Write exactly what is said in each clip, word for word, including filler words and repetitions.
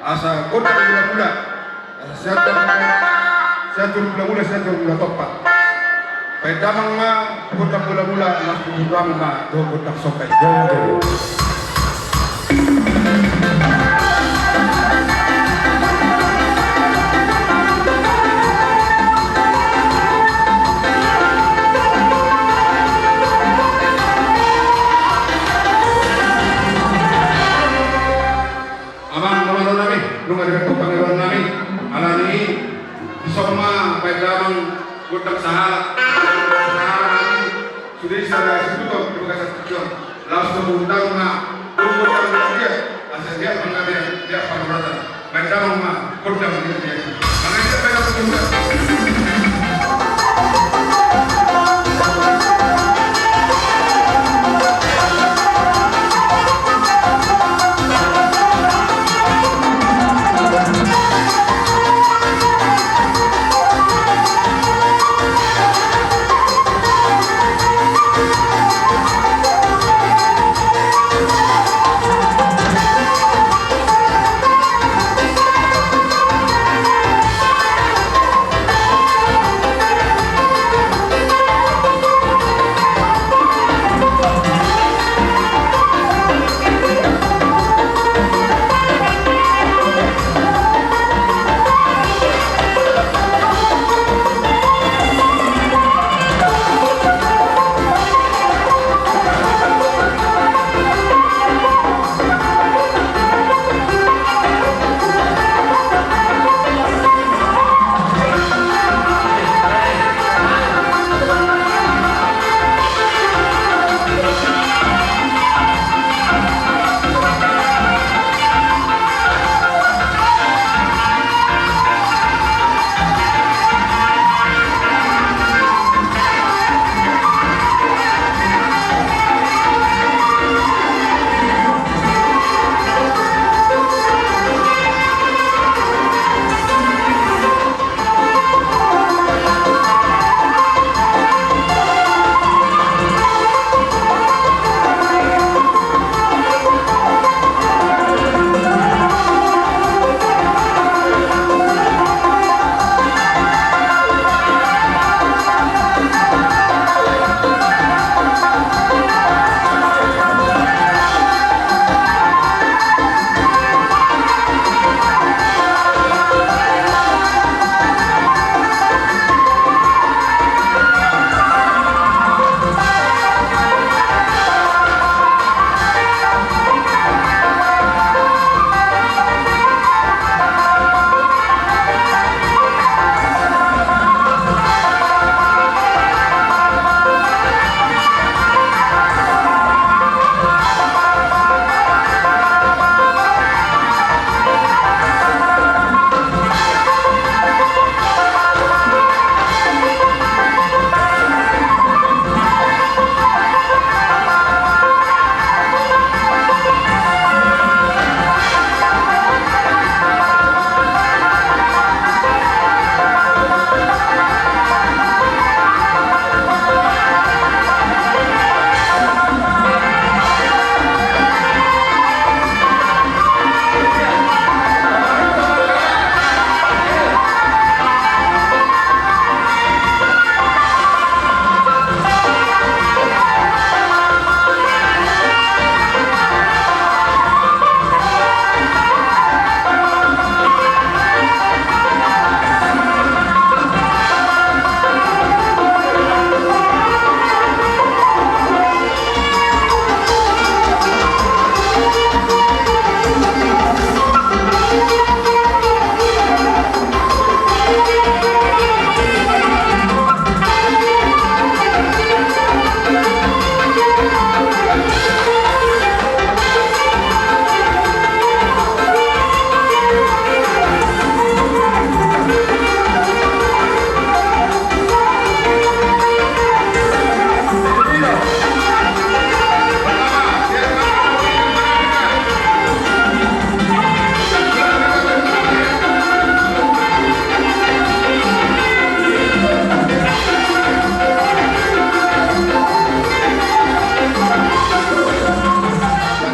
Asa gondang bola-bola. Asa sian tor, sian tor bola-bola, sian tor bola tompa. Baen damang ma gondang bola-bola, laos tu gondang ma dohot gondang sombay. Amang, amang, amang nami, nunga dibaen pangidoan nami, alani i, dison ma baen damang gondang sahalak, sahalak nami, sude sada situton di bagasan tingki on, laos tu gondang ma, gondang gondang dia, asa dia panggabean, dia panggabean, baen damang ma, gondang gondang dia. Mangajar baen damang gondang.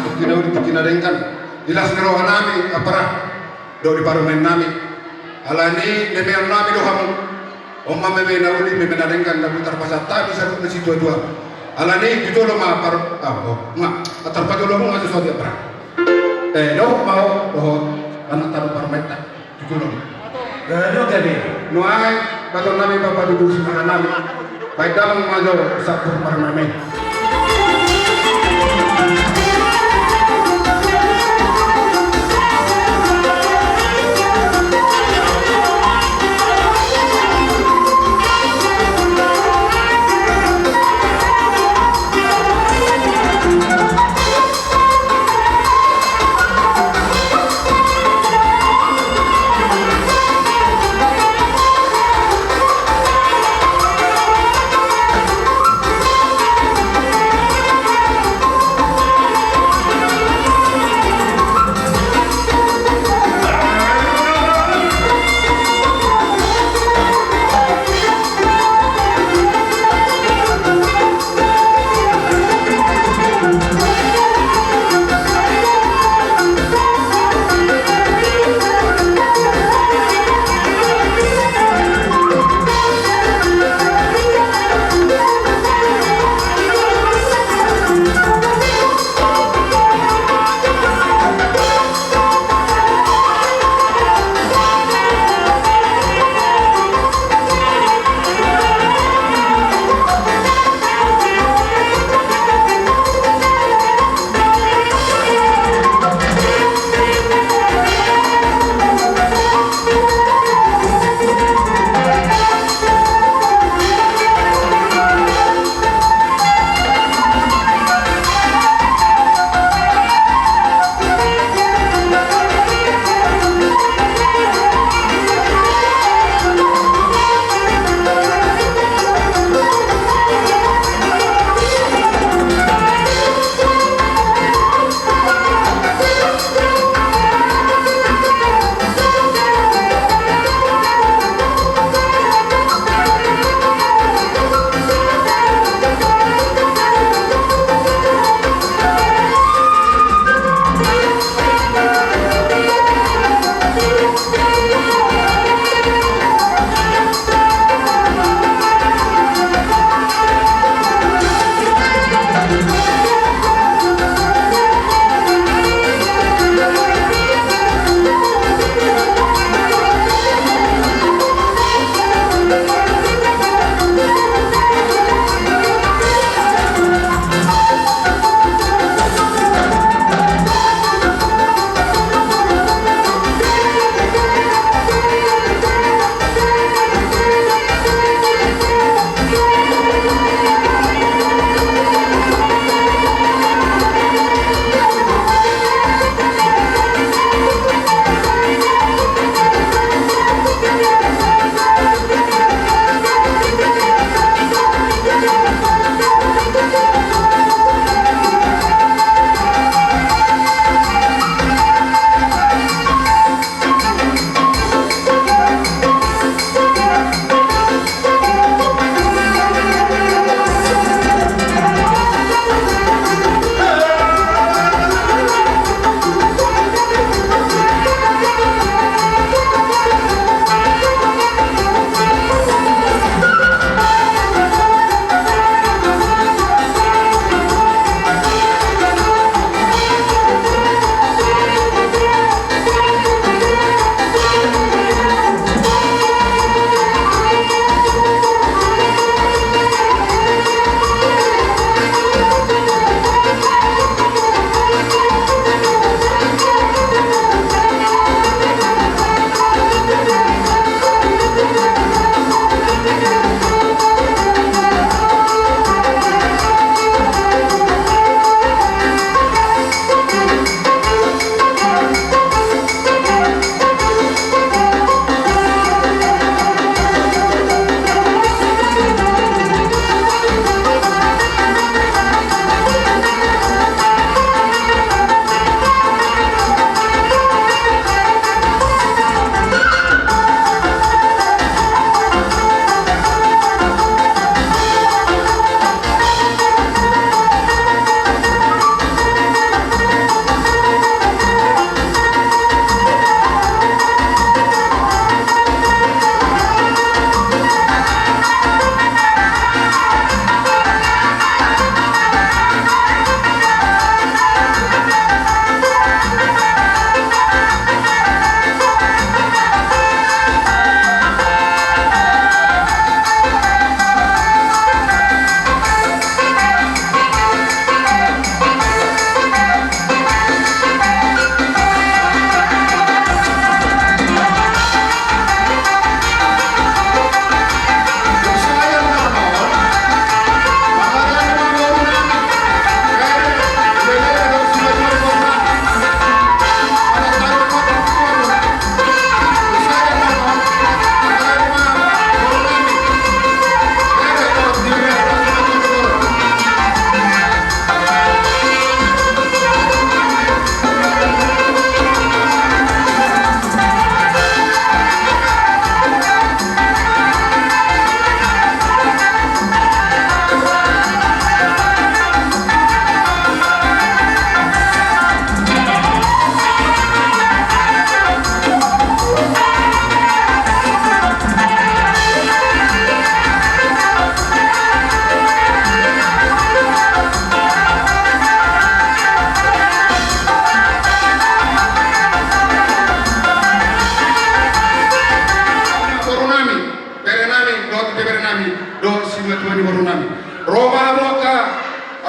Tingki na uli, tingki na denggan. Di las ni roha nami, ampara, dohot di parumaen nami. Alani i, memeon nami do hamu. On ma meme na uli, meme na denggan, na boi tarpasahat hami saluhutna situatua. Alani i, tu jolo ma par-, ah, oh, nga, tarpajolo hamu nga tu sude, ampara. Eh, dohot ma ho, dohot anakta dohot parumaenta. Di jolo. Gabe, gabe. Nuaeng, bahenon nami, bahen ma jo simangan nami. Bahen damang ma jo sampur marmeme.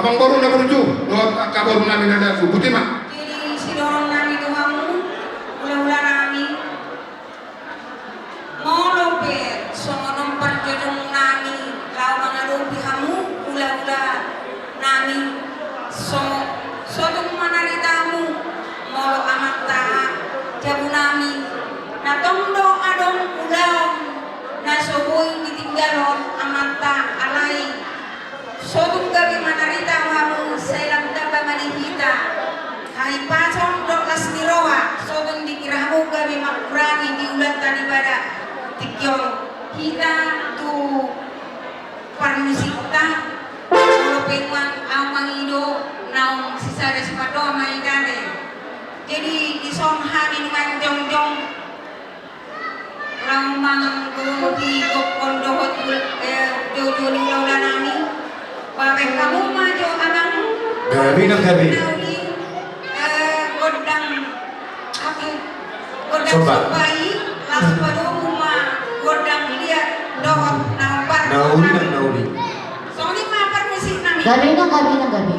Amangboru na burju dohot angka boru nami na dasu, boti ma. Jadi, sidohonon nami tu hamu, hulahula nami, molo pe songon on parjojong nami laho mangadopi hamu hulahula nami, so, so tung manarita hamu, molo amanta jabu nami, na tong do adong ulaon na so boi ditinggalhon amanta, alai so tung gabe manarita hamu, sai lam tamba ma di hita hahipason dohot las ni roha, so tung dikira hamu gabe mangkurangi di ulaonta na ibada. Tingki on hita tu parmusikta, molo pe nuaeng ahu mangido naung sisada sipandohan ma hita be. Jadi dison hami nuaeng jongjong laho manggoluhi gokhon dohot, eh, joujou ni hulahula nami. Bahen hamu ma jo, Amang. Gabe nang gabe. Nauli, eh, gondang, apa? Gondang somba. Somba i, laos padomu ma gondang liat dohot na ompar. Nauli nang nauli. Songon i ma parmusik nami. Gabe nang gabe nang gabe.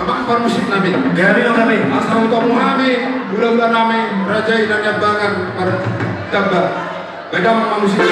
Amang parmusik nami. Gabe do gabe. Asa hutop hamu hami hulahula nami, raja i na niambangan martamba. Bahen damang ma musik.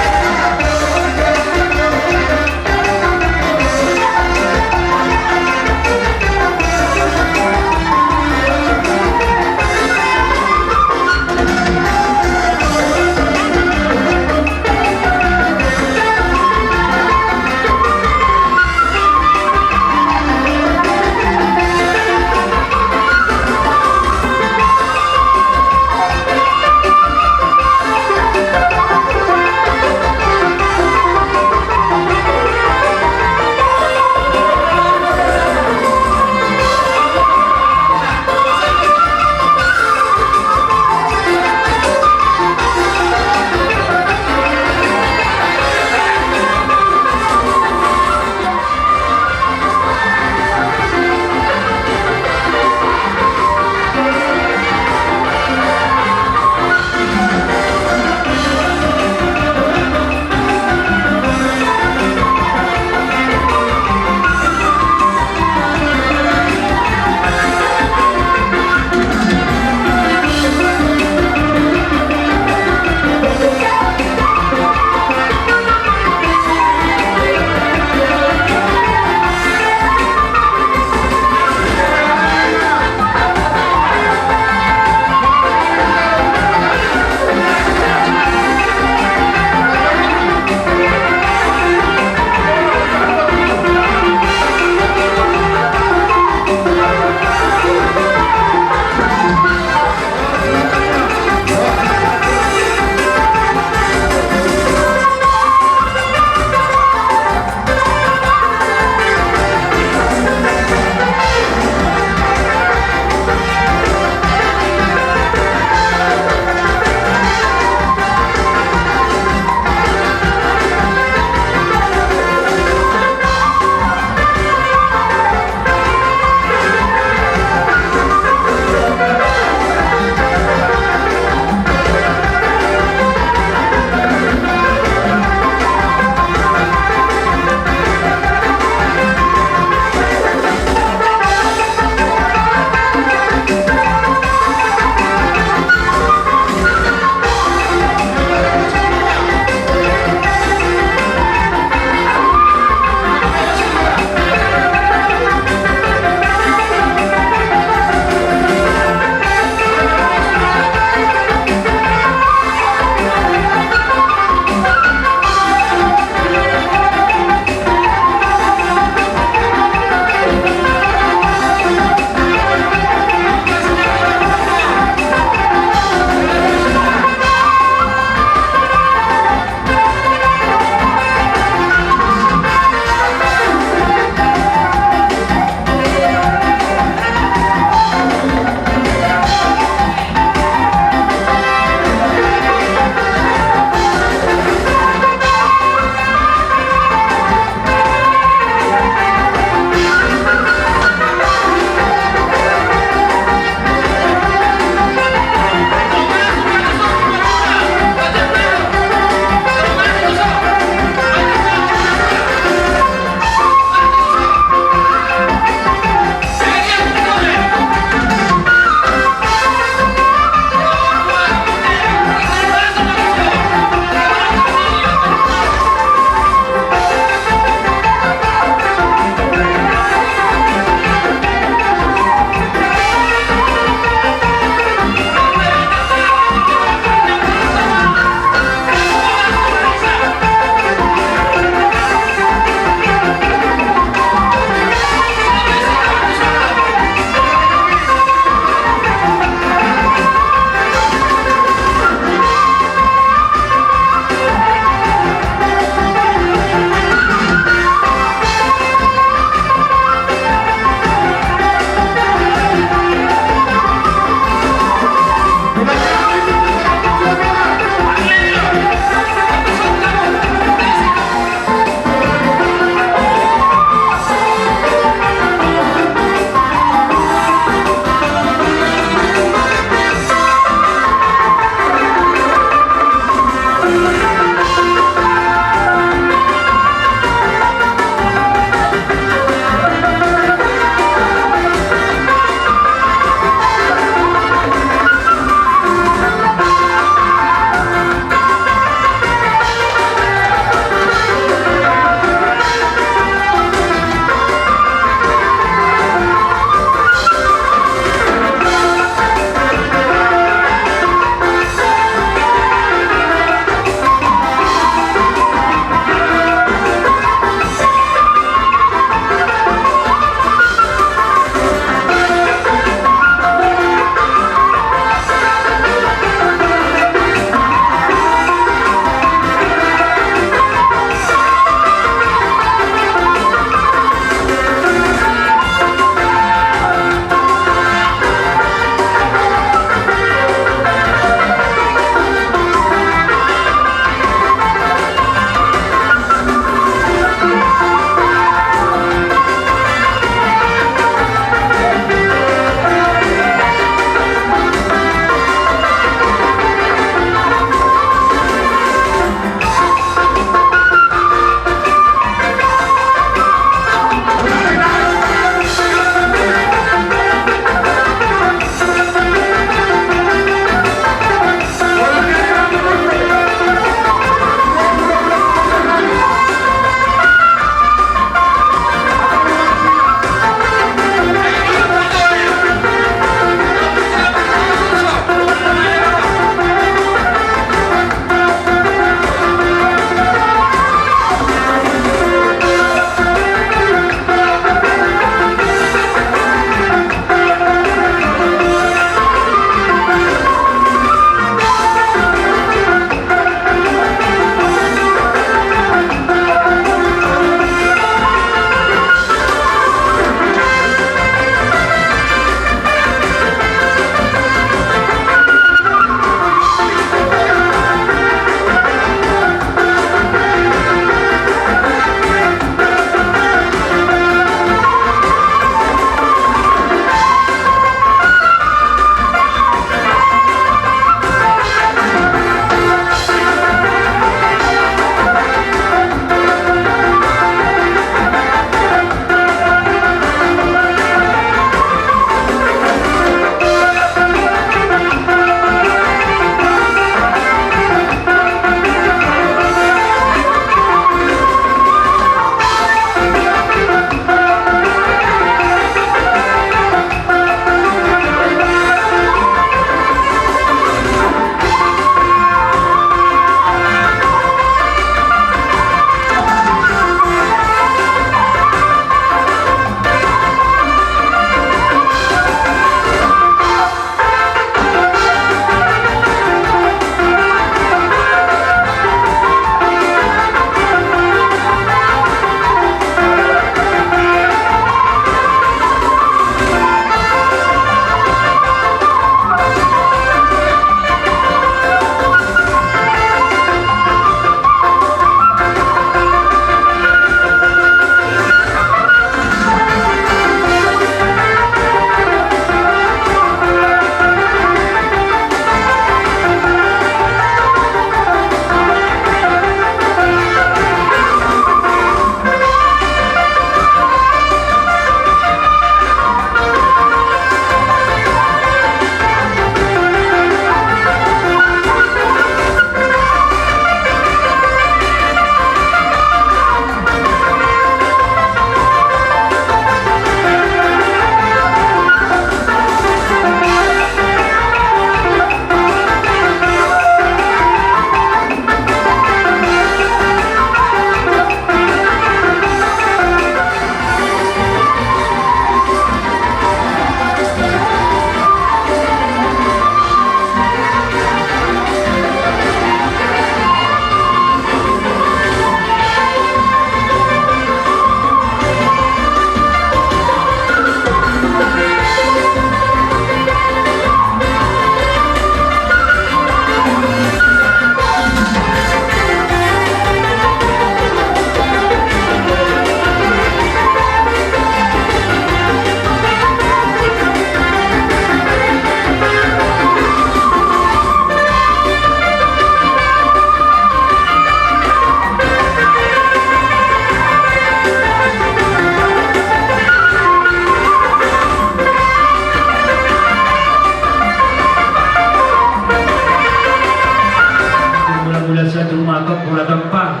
Mula Sianjur Matok, mula Tompang,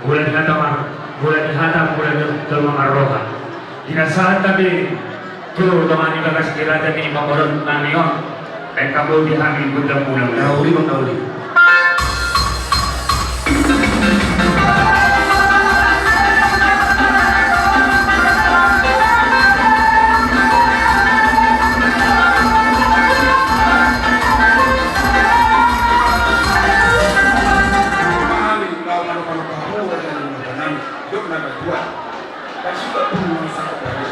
mula ni hata mar-, mula ni hata, mula ni jolma marroha. Di na sahat hape tu dongan ni bagas di raja ni pamoruon nami on, baen hamu di hami gondang mula. Nauli, Bang, nauli. Laho manopanopa hamu, raja ni hula nami, dok na batua. Ndang suda pun mangusahon pari.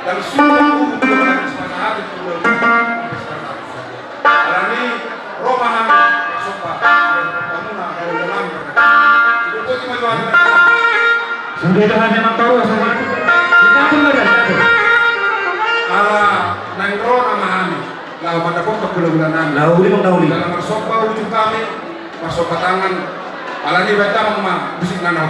Ndang suda pun mangusahon pari. Alani ro ma hami marsomba. Hamuna, hamuna, hamuna. Sudah itu hanya mantoru sama. Ala naeng ro nama hami. Laho mandapothon hulahula nami. Nauli, Bang, nauli. Jala marsomba ujung hami, marsomba tangan. Alani baen damang ma musik na naung.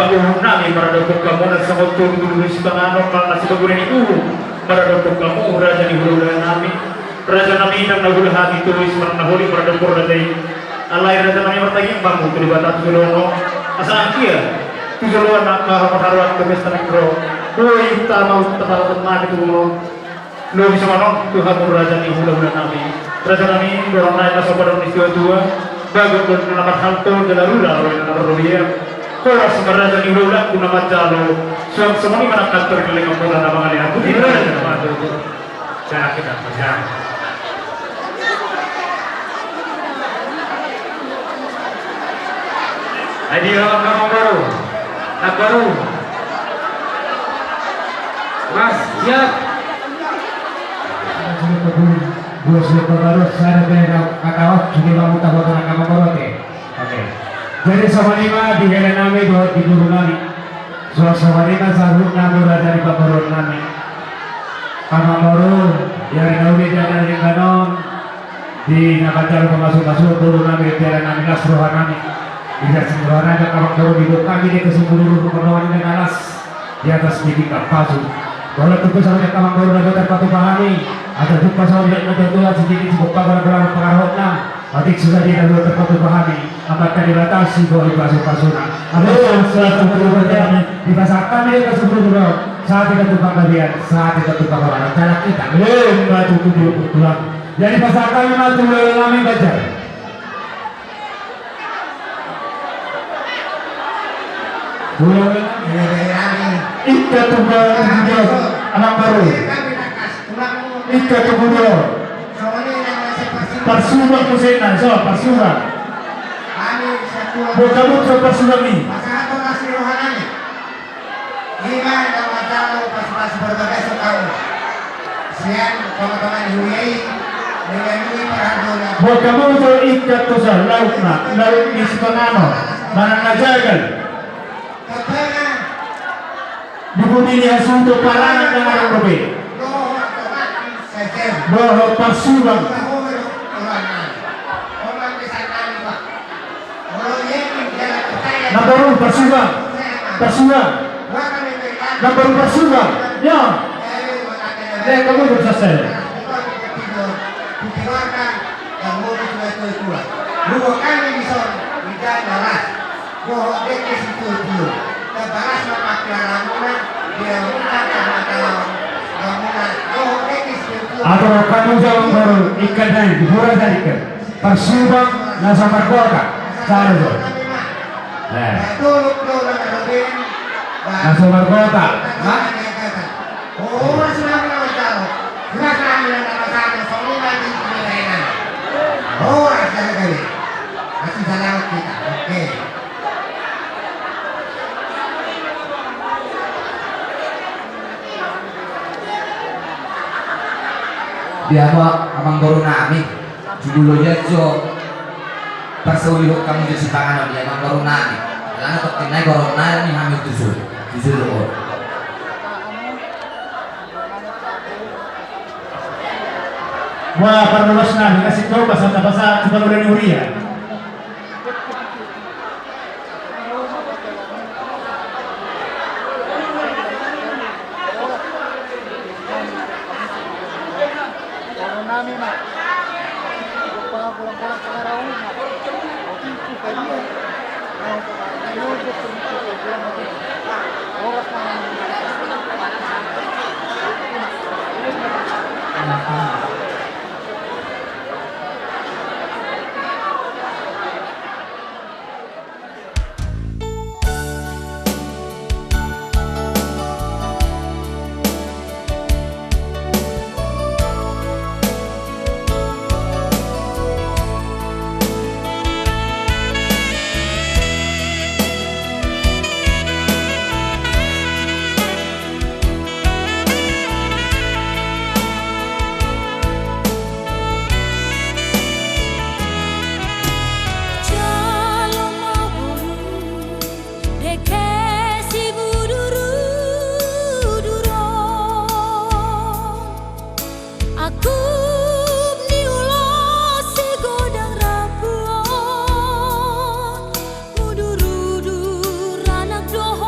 Uhum nami maradophon hamu na songon tutu di sipanganon manang na sibaguna ni uhum maradophon hamu raja ni hulahula nami. Raja nami, ndang na hula hami tois manang na holi maradophon raja i. Alai raja nami, martangiang ma hamu tu Debata tu joloan on, asa anggiat tu joloan angka haparharoan tu pesta na ro, boi tama uta palaton nami tu joloan on. Lobi songon on tu hamu raja ni hulahula nami. Raja nami, goarna na so padomu ni situatua, bagot do na marhalto jala rura do na marrobean. Horas ma raja ni hulahulangku na manjalo. Suang songon i ma nang kantor ni lengan muna na mangalean. Boti ma raja nami. Jangan kita, jangan. Ai dia, amangboru. Amangboru. Mas, siap. Dua siap baru, sada pe na katawa, sude ma muta foto na amangboru te. Oke. Jadi songon i ma di hela nami dohot di boru nami. Suang songon i ma saluhutna mura dari pamoruon nami. Amangboru, ia na uli di hela nami. Di na manjalo pamasu-pasu boru nami, di hela nami las roha nami. Di las roha nami, amangboru, diboan hami di kesimpulan boru nami na las di atas tingki na pasu. Boha tung pe songon i amangboru na terpatupa hami. Asa tung pe songon i na tertulis di sini, si bopa bola-bola pangarahutna. Atik sudah di na terpatupa hami. Amanta Debata si boi pasu-pasuna. Amin. Dipasahat hami di kesimpulan boru. Sahat di ketupat bagian, sahat di ketupat bagian. Jalan kita. Amin. Batu tujuh pukulan. Jadi pasahat hami ma tu hulahula nami Banjar. Hulahula nami. Ingkon tu ba-, tu ba-, amangboru. Ingkon tu ba-, parsubang muse na, so, parsubang. Boan hamu tu parsubang i. Ima na manjalo pasu-pasu berbagaso hamu. Sian tonga-tonga ni huria i, dengan ini parhadona. Boan hamu tu ingkon tu sa lautna, laut ni sipanganon, manang na jagal. Kepala. Di bumi ni hasuhuton paranak na ngarang dope. Dohot parsubang. Namboru parsubang. Parsubang. Parsubang. Namboru parsubang. Ya. Lek kamu belum selesai. Atau kamu jawab baru ikan naik, murah tadi kan. Parsubang na so margota. Sada do. Eh. Na so margota. Oke. Dia apa, amangboru nami? Judulna so parsaulian hamu di sipanganon, dia amangboru nami. Alana tokkin nai goarna ni hami tu su, tu su lo. Wah, parluas nami, kasih tahu pasal apa sa, coba boleh nuria. Jalo ma boru, dengke sibudurudur on. Angkup ni ulos sigodang rambu on. Mudurudur anak dohot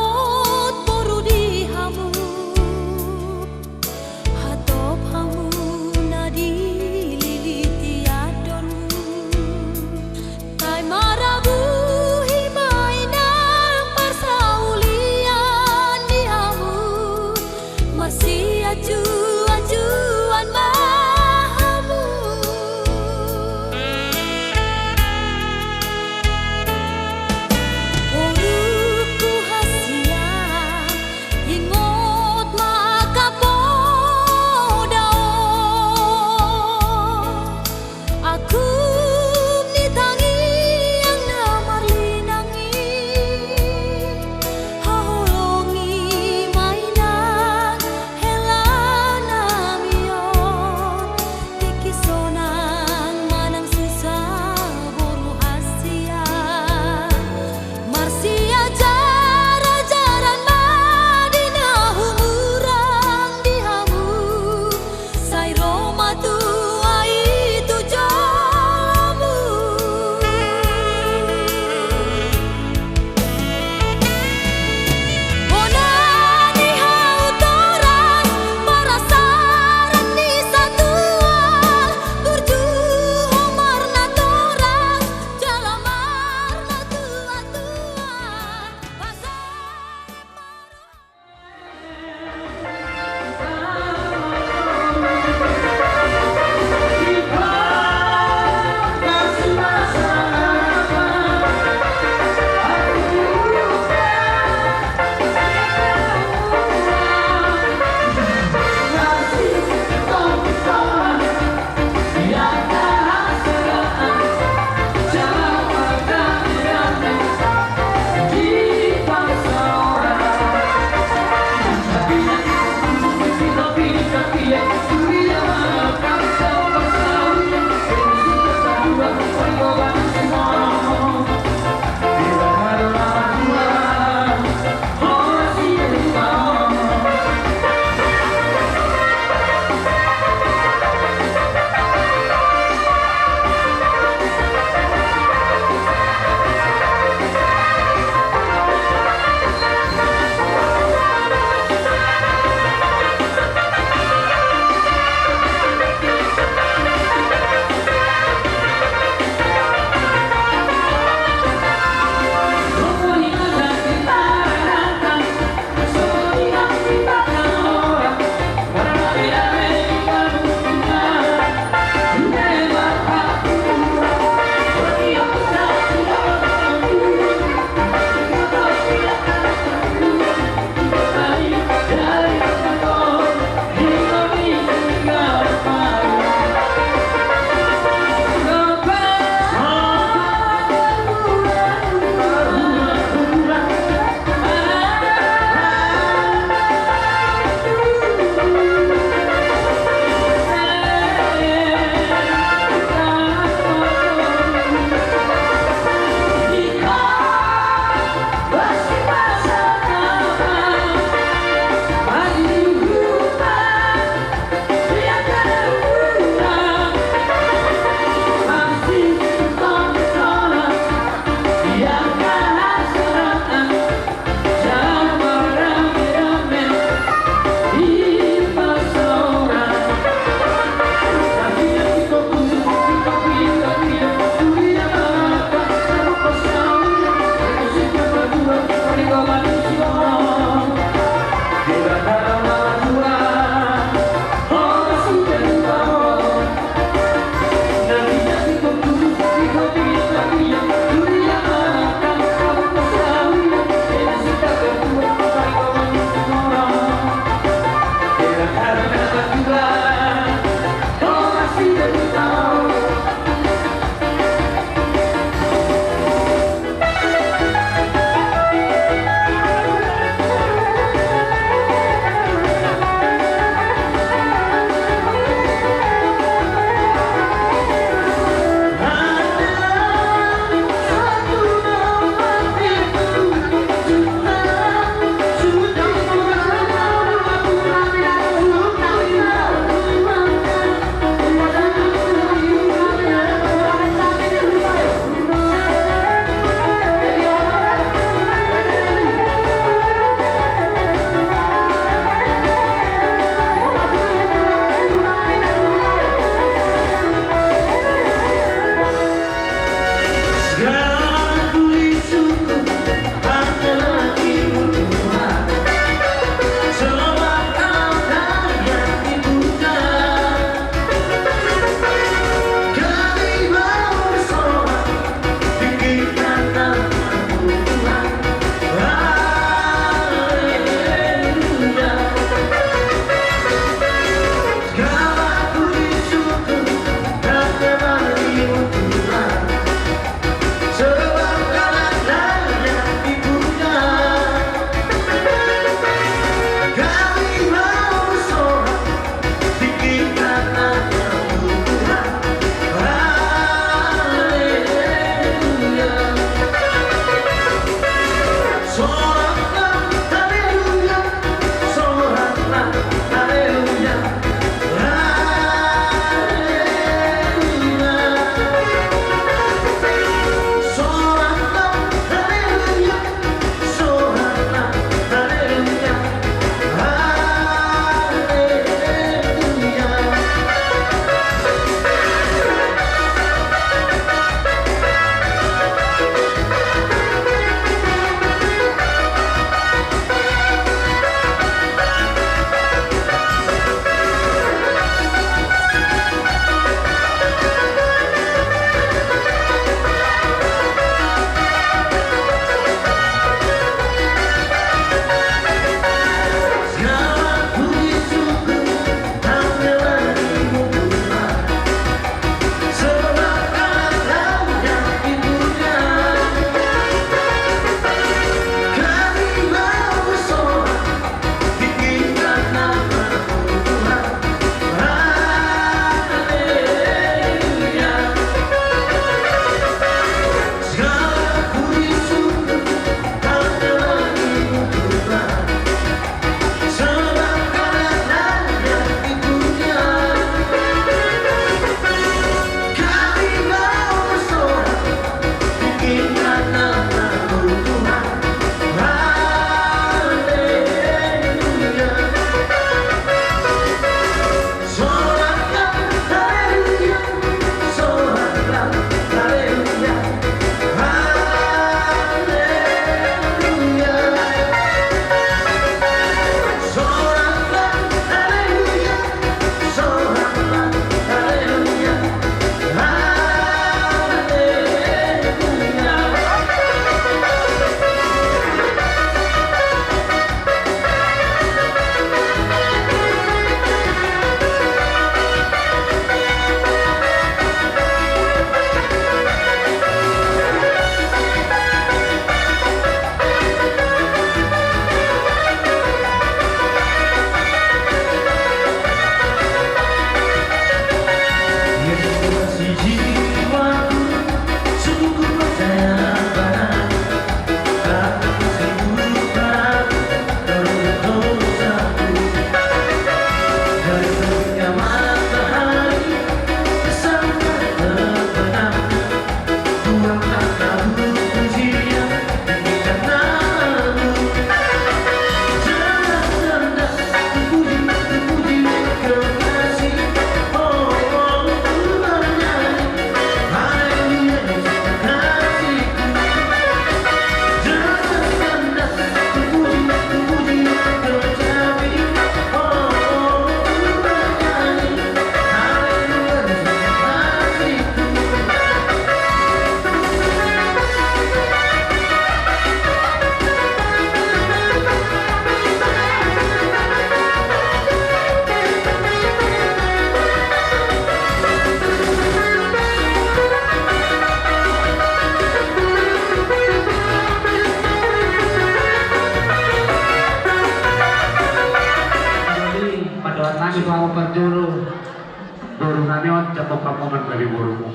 Nami on, jangkon panggonan gabe borumu.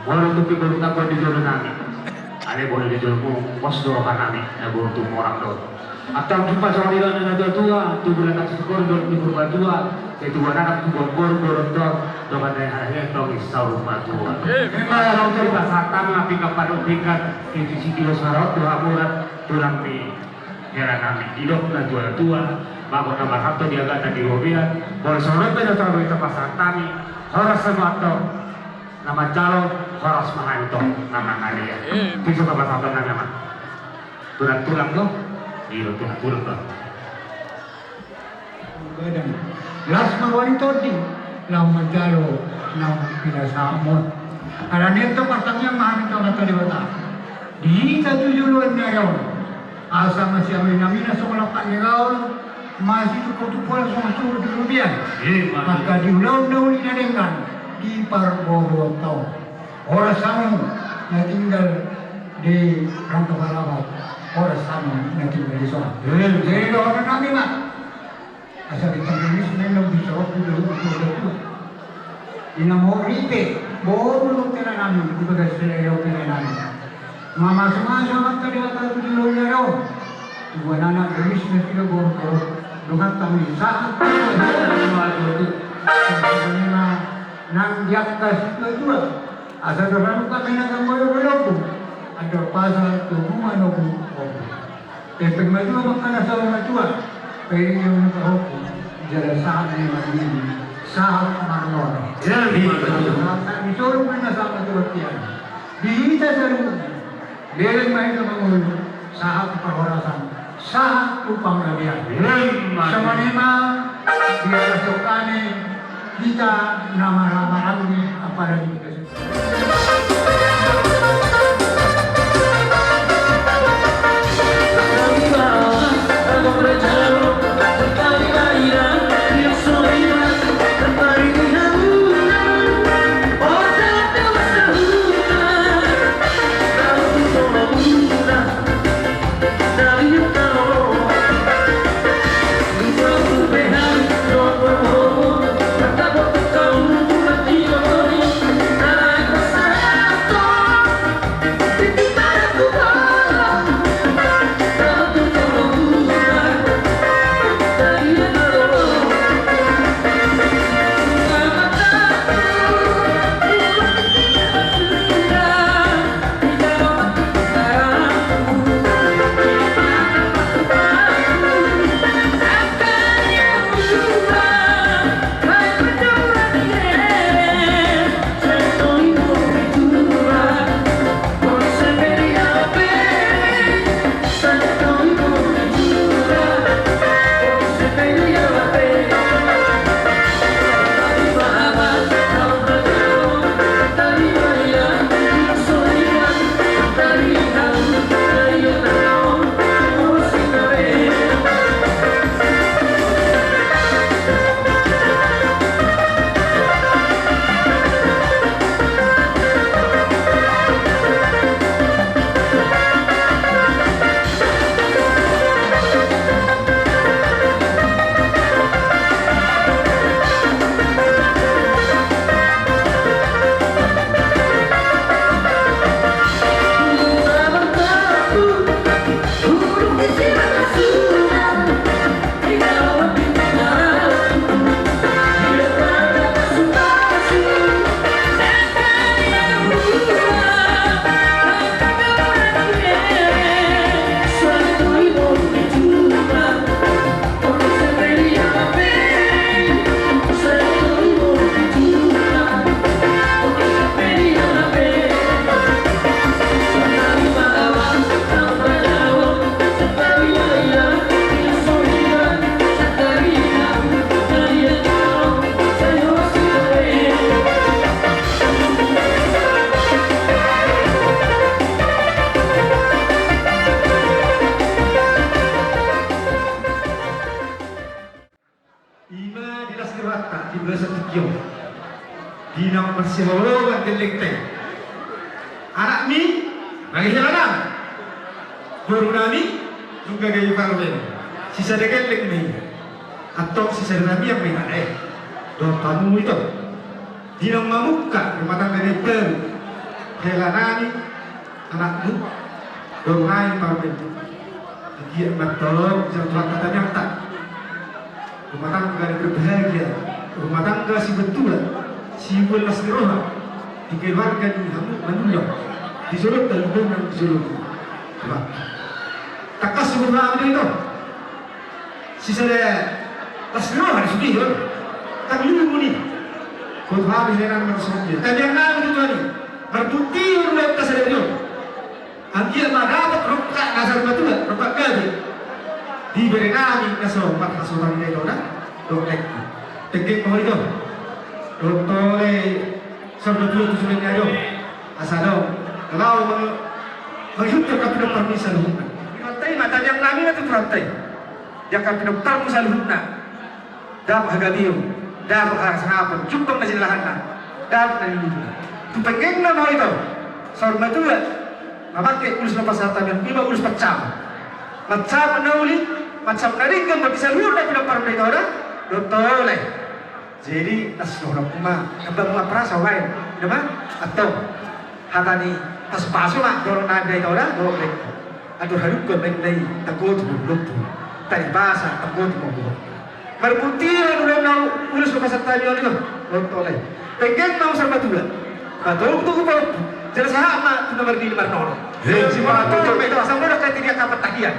Molo tung pe boru tangkon di jolo nami, alai boru di jolomu, pos do roha nami, na boru Tumorang do. Antong jumpa songon i do na tuatua, tubu na tangsi kor do di Purbatua, sai tubuan anak tubuan boru, boru tor, dongan na hahia tong i saur matua. Ima rong tong pasahat nami, pinggan padok pinggan, itu si kilo sarot do hamurat, tulang ni hela nami. Didok na tuatua, mago na marhato di agatan di robean, molo songon pe na tong i pasahat nami, horas ma antong. Na manjalo horas ma hami tong na mangalean. Ima. Tuson ma pasahaton nami, Amang. Tulang-tulang do. Iyo, tulang-tulang do. Badan. Las ma roha ni tondi. Laho manjalo naung pinasahatmon. Alani i antong martangiang ma hami tu Amanta Debata. Di hita tu joloan ni ari on. Asa masiaminaminan songon lampak ni raol, masitungkoltungkolan songon suhut di robean. Ima. Angka di ulaon na uli na denggan di parboruonta on. Horas hamu na tinggal di rantau halaman, horas hamu na tinggal di son. Ima. Jadi dohonon nami ma. Asa bintang manis memang bisa waktu dulu waktu dulu. Ina mau ripe, boru lo kena nami, di bagas selera kena nami. Mamasu-masu Amanta Debata tu joloan ni ari on. Tubuan anak gelis na sudah boru-boru. Dongan kami sahat. Sebenarnya nang di angka situa-tua. Asa dohonon kami na kami boru-boru. Ada pasal tu rumah nobu. Epeng matua mangkana saur matua. Pairing ia unu pahoku. Jala sahat ni marnini. Sahat marnono. Ima tutu. Sahat ni solu mena sahat matua tian. Di hita saluhutna. Leleng ma hita mangolu. Sahat tu parhorasan. Sahat tu panggabean. Ima tutu. Songon i ma. Di atas hami. Hita na marhaha maranggi. Apalagi hita Ima di las ni rohanta di bagasan tingki on. Di na marsihaholongan gellengta i. Anakmi, gabe hela nami. Boru nami, nunga gabe parleng. Sisada gelleng ma i. Antong sisada nami ma i. Dohot hamu ito. Di naung mamungka rumah tangga na imbaru, hela nami, anakmu, boru nami, parumaenmu. Anggiat ma antong dijalo Tuhanta tangiangta, rumah tangga na berbahagia, rumah tangga sibatua, siuan las ni roha, di keluarga ni hamu manullang, di jolo talumbang nang di jolo ni Tuhanta. Tangkas boru nami do i, to. Sisada las ni roha do sude i, on. Tang lumu ni. Boru nami, hela nami, marsuhut i. Tangiang nami tu Tuhan i, marbuntu do ulaonta sadari on. Anggiat ma dapot rongkap na saur matua, rongkap gabe, di bere nami na so marhasohotan i, Dae Toda dohot laengku. Penggeng ma ho i, to. Dohot tole saur matua tu joloan ni ari on. Asa adong na laho mang-, mangihut angka pinomparmi saluhutna. Di Tuhanta i ma, tangiang nami ma tu Tuhanta i, di angka pinomparmu saluhutna. Dapot hagabeon, dapot hasangapan, jumpang na jinalahanna, dapot na niluluanna. Tu penggengna ma ho i, to, saur matua, na bangke ulos na pasahathon i ma ulos pansamotan. Mansamotan na uli, mansamotan na denggan ma di saluhutna pinomparmuna, Dae Toda dohot tole. Jadi, las ni roha ma, na bang ma parasa uain, ida ma, antong. Hata ni pasupasu ma, dohonon nami, Dae Toda dohot laengku. Andor halumpang ma inna i, tanggotu ma lombu. Tali basa, tanggotu ma boru. Marbuntu do ulaon na ulos na pasahathon i, on, i, to, dohot tole. Penggeng ma ho saur matua. Patogu-togu pahompu. Jala sahat ma tu na marnini marnono. Hei, si patogu. Asa molo kati dia kapan tahian.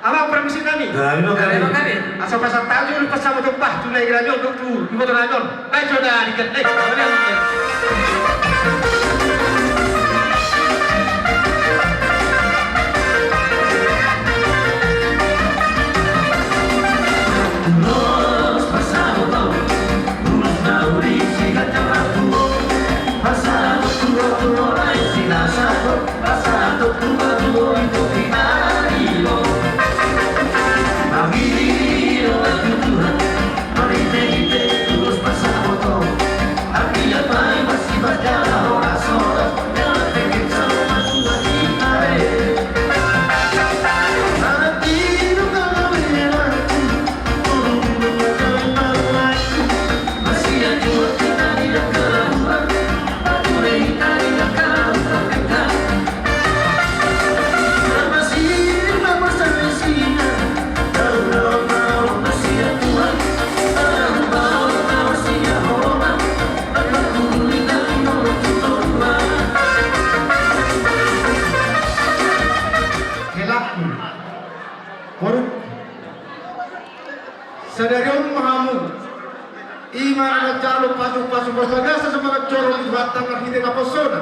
Amang parmusik nami. Nah, ini nami. Asa pasahat hami ulos pansamotan, bah, tu na i nami on, tu iboto nami on. Ayo, coba dikit. Eh, coba dikit. Ulos pansamotan, ulos na uli sian hata ni natuatua, pansamotan tuatua, lae, sinasahat. Helakku, borukku. Sadari on ma hamu i ma na manjalo pasupasu parbagasan sibagas joro ni Tuhanta marhite naposona.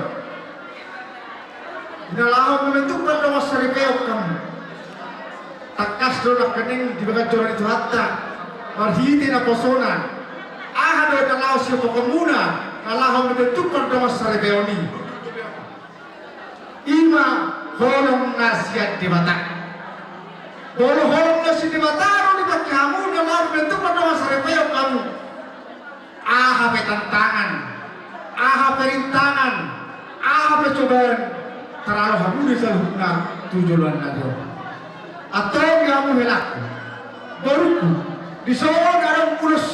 Di na laho mambentuk pardongansaripeon hamu. Tangkas do nangkaning di bagas joro ni Tuhanta marhite naposona. Aha do na laho sihophopmuna na laho mambentuk pardongansaripeon i? I ma holong na sian Debata. Molo holong na sian Debata do dipake hamu na laho mambentuk pardongansaripeon hamu, aha pe tantangan, aha pe rintangan, aha pe cobaan, taralo hamu do i saluhutna tu joloan nami on. Antong di hamu helakku, borukku, dison adong ulos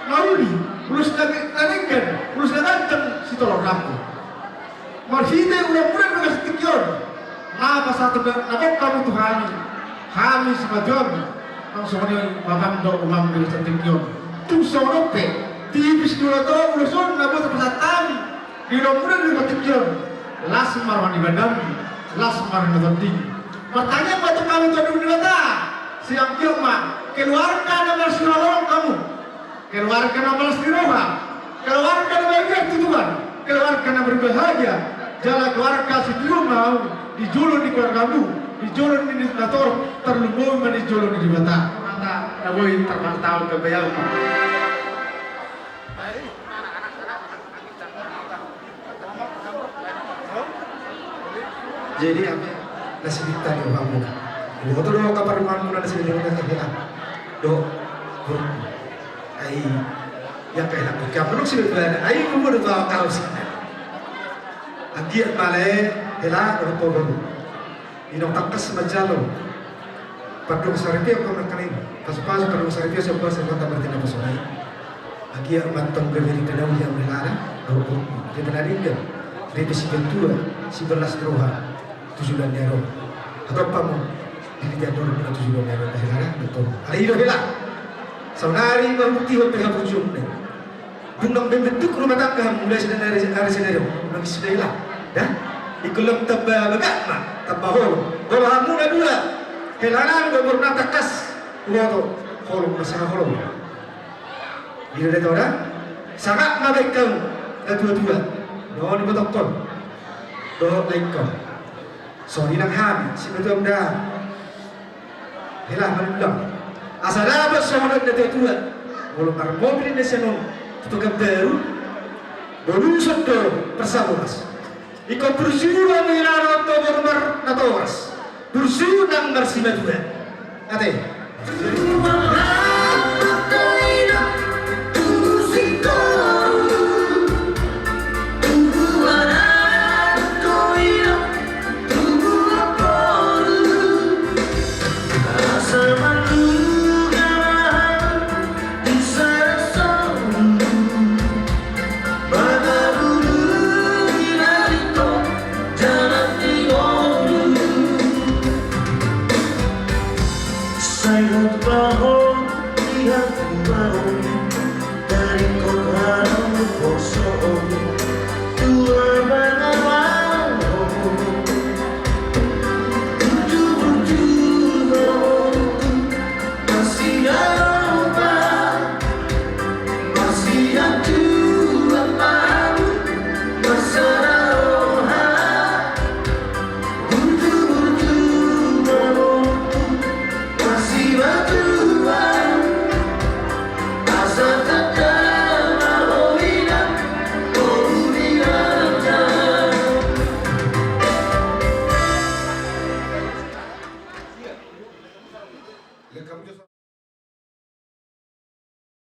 na uli, ulos na denggan, ulos na ganjang sitoloranku. Marhite ulaonmuna di bagasan tingki on, na pasahaton na gok hamu tu hami, hami simatuam, nang songon i bapam dohot umam di bagasan tingki on. Tung songon on pe, tipis do ulos on na boi tapasahat hami di ulaonmuna di bagasan tingki on. Las ma roha ni badam, las ma roha ni tonding. Martangiang ma antong hami tu Debata, sai anggiat ma keluarga na marsihaholongan hamu. Keluarga na malas ni roha, keluarga na badia tu Tuhan, keluarga na berbahagia, jala keluarga situtu ma hamu di jolo ni keluargamu, di jolo ni natorop, tarlumobi ma di jolo ni Debata. Mata na boi tarpatahon gabe au ma. Jadi, apa? Nasibinta di rohamuna. Iboto do angka parrumaenmuna nasibinta di rohamuna. Do, do. Ai, ya, kayak apa? Kamu lu sih berada. Ai, kamu udah tahu kau sih. Anggiat ma lae, hela, do, do, do. Di naung tangkas manjalo pardongansaripeon hamu nangkaning, pasupasu pardongansaripeon sian bagasan Tuhanta marhite naposona i. Anggiat ma antong gabe di na uli hamu, hela. Dohot dohot, dohot na denggan, dohot sipantua, sipalas roha tu joloan ni ari on. Hatop hamu, di dia dohot na tu joloan ni ari on, hela na dohot. Alai i do hela. Saonari ma bukti hot pe hapujuon na i. Dung na membentuk rumah tangga hamu, mulai sian ari, ari sadari on, nunga sude hela. Dah? Ingkon lam tamba bagak ma, tamba holong. Molo hamu na dua, hela nami do umurna tangkas, huboto, holong ma sahaholongan. I do da, ito da? Sangap ma baen hamu natuatua. Dohot ni botohon dohot laengkon. Songon i nang hami simatua da. Hela, manulang. Asa dapot songon i natuatua. Molo marmobil na sian on tu Pekanbaru, boluson do parsabolas. Ingkon burju do hamu hela dohot boru marnatoras. Burju nang marsimatua. Ate.